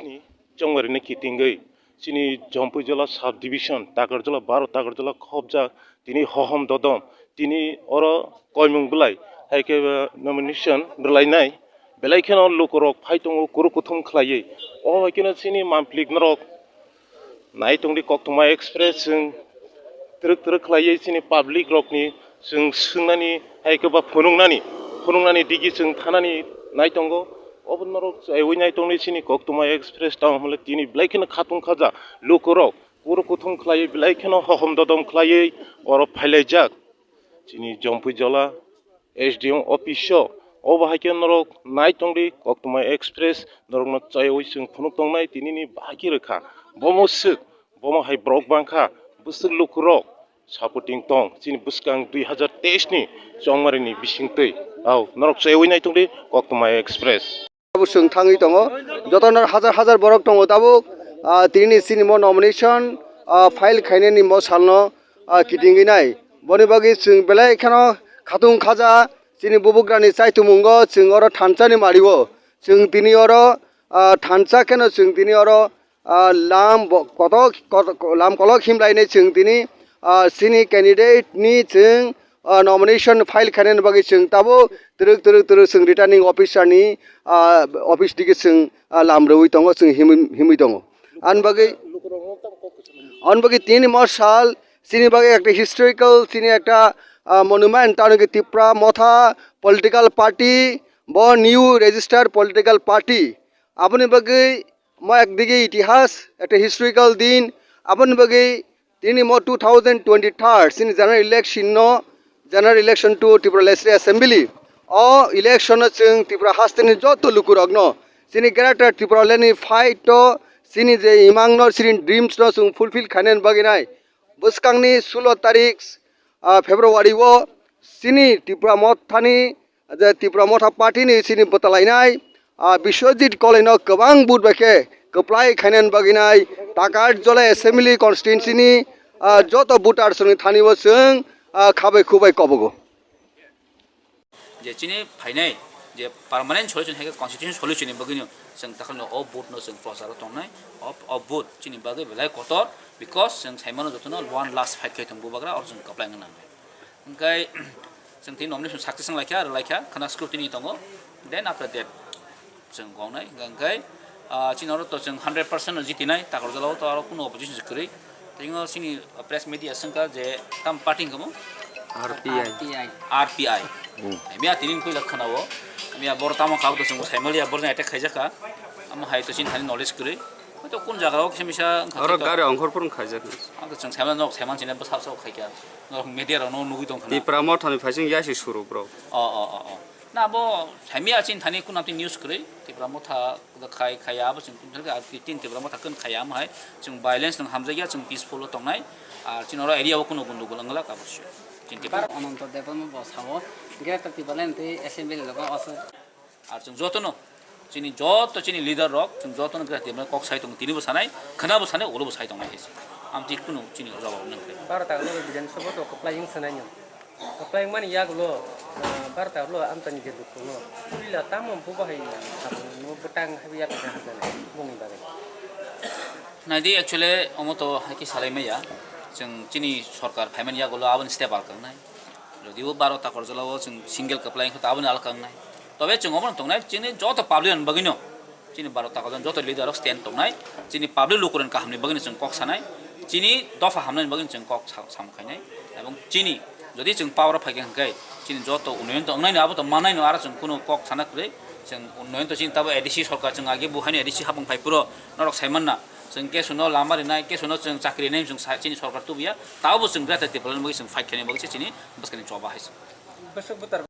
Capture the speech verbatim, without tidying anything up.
ni chongmarini kitingwi chini Jompuijala sub division, Takarjala baro Takarjala khobjak tini hohom dodom tini oro koimung bwlai hai khe nomination rwlainai belai kheno lukurok phai tongo kuru kuthum khlaiwi. O hai kheno chini mamplik norok nai tongdi Koktwma Express chwng twrwk twrwk khlaiwi chini public rokni chwng swngnani hai khe ba phunuknani phunuknani digi chwng thanani nai tongo. Obo norok chaiwi nai tongdi chini Koktwma Express tamo hwnle tini belai kheno khatung khaja lukurok kuru kuthum khlaiwi belai kheno hohom dodom khlaiwi oro phailaijak. Chini Jompuijala S D M office o obo hai khe norok nai tongdi Koktwma Express norokno chaywi chwng phunuk tongnai tinini bahai khe rwkha. Bomo swk, bomo hai borok bangkha, bwswk lukurok supporting tong chini bwskang dui hazar teis ni chongmarini bisingtwi. Au norok chaywi nai tongdi Koktwma Express. Abo chwng thangwi tongo, jotono hajar hajar borok tongo tabuk, ah, tini chini mo nomination, ah, file khainani mo salno, ah, kitingwi nai. Boni bagwi chwng belai kheno khatung khaja, chini bubugrani chaitumungo chwng oro thansa ni mario. Chwng tini oro, ah, thansa kheno chwng tini oro ah, lam bo-, kotok, kotok, lam kolok himlainai chwng tini, ah, chini candidate ni chwng, ah, nomination file khainani bagwi chwng tabuk twrwk twrwk twrwk chwng returning officer ni, ah, office digi chwng, ah, lam rwui tongo, chwng himwi, himwi tongo. Ani bagwi, ani bagwi tini mo sal chini bagwi ekta historical, chini ekta, ah, monument, tamo khe Tipra Motha political party, bo new registered political party. Aboni bagwi mo ekdigi itihas, ekta historical din, aboni bagwi tini mo two thousand twenty-third chini general election no, general election to Tripura Legislative Assembly. O election no chwng Tripura hasteni joto lukurokno chini Greater Tripura Landni fight to chini je imang no chini dreams no chwng fulfill khainani bagwi nai. Bwskangni sulo tarik, ah, February o chini Tipra Mothani je Tipra Motha party ni chini bwtalainai, ah, Biswajit Kolaino kwbang vote bai khe kwplai khainani bagwi nai Takarjala Assembly Constituency ni, ah, joto voters ni thani o chwng, ah, khabai khubai kobogo. Je chini phainai je permanent solution hai khe constitution solution ni bagwi no chwng takhwlano o vote no chwng prochar o tongnai, o, o vote chini bagwi belai kotor, because chwng saimano jotono one last fight khai thung bubagra oro chwng kwplai wngna nang. Hwnkhe chwng tini nomination success wng laikha, rw laikha, khwna scrutiny tongo. Then after that chwng gongnai, hwnkhe, ah, chini oro to chwng hundred percent no jitinai, Takarjala o to aro kunu opposition se kwrwi. Tei o chini press media swngkha je tam party hwnkhe mo? R P I. R P I. Hmm. Miya tini puila khwnao. Miya boro tamo kha bo to chwng saimaliya, borno attack khaijakha. Amo hai to chini thani knowledge kwrwi. Hwnkhe kun jaga o kisa misa wngkha. Oro khe to gari ongkhor phuru khaijak. Ang to chwng saimaliya nok saiman chini bwsa bwsa khaikha. Norok media rok no nugwi tongkha na. Tipra Mothani phaising yasi suru bro. O, o, o, o. Na bo saimaliya chini thani kun amtwi news kwrwi. Tipra Motha khai khaya abo chwng kun thangkha, tin Tipra Motha kun khaya amo hai. Chwng violence nang hamjakya, chwng peaceful o tongnai. Ar chini oro area o kuno gundugul wngla kabo sio. Chini Tipra. Bar Ananto Debbarma bo sao, Greater Tipraland tei Assembly logo oso. Ar chwng jotono, chini joto chini leader rok, chwng jotono Greater Tipraland kok sai tongo, tini bo sanai, khwna bo sanai, ulo bo sai tongnai hai se. Amtwi kunu chini jawab nang khe. Baro ta logo Bidhan Sabha to kwplai wng sanai no. Kwplai wngmani yagulo, ah, baro ta ulo amtani je dukhu no. Purila tamo bubo hai no bwtang hai ya ta hajan boni bagwi. Naidi actually omo to hai khe salai maya. Chwng chini sorkar phaimani yagulo aboni step alkang nai. Jodibo baro Takarjala o chwng single kwplai wngkha, taboni alkang nai. Tobe chwng obono tongnai, chini joto public ni bagwino, chini baro Takarjala joto leader rok stand tongnai, chini public lukurokni kahamni bagwino chwng kok sanai, chini dopha hamnani bagwino chwng kok sa-, samung khainai. Ebong chini jodi chwng power o phaikha hwnkhe, chini joto unnoyon to wngnai no, abo to mannai no, aro chwng kunu kok sana kwrwi, chwng unnoyon to chini tabo A D C sorkar, chwng age bo haino A D C hapung phai phuru norok sai manna, chwng kesuno lama rinai, kesuno chwng chakri rinai, chwng sa-, chini sorkar tubuya, tabo bo chwng Greater Tipraland bagwi chwng fight khainai bagwi se chini bwskangni choba hai se. Bwswk butar.